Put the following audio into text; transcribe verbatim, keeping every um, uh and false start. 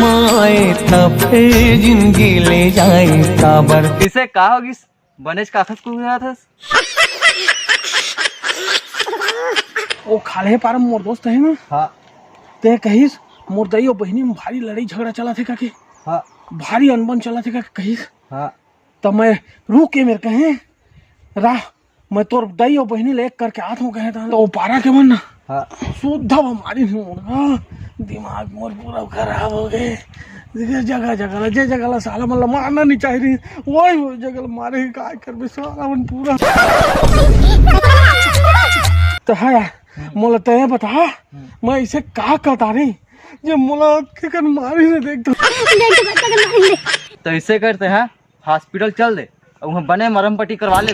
माए तब जिंदगी ले जाए काबर। इसे का होगिस? बनेच काथस कुकुराथस। ओ खाल्हे पारा मोर दोस्त हे ना, हाँ। ते कहिस, मोर दाई अउ बहिनी में भारी लड़ाई झगड़ा चलत हे कहिके। हाँ। भारी अनबन चलत हे कहिके कहिस। हाँ। त मैं रुक के मेर कहें, रा, मैं तोर दाई अउ बहिनी ले एक करके आत हूँ कहे, त ओ पारा के मन ना। हाँ। सुद्धा बमारी नहीं मोर, हाँ। दिमाग मोर पूरा खराब हो गए। जगह जगह ला, जे जगह ला साला मन ला मारना नहीं चाही रही, वही वही जगह ला मारे हे, का करबे साला मन पूरा। त हाँ यार, मोला तय बता, मैं इसे का करता रे, जे मोला केकर मारी ने देख तो। त इसे करते हैं, hospital चल दे, अउ वहाँ बने मरम पट्टी करवा ले।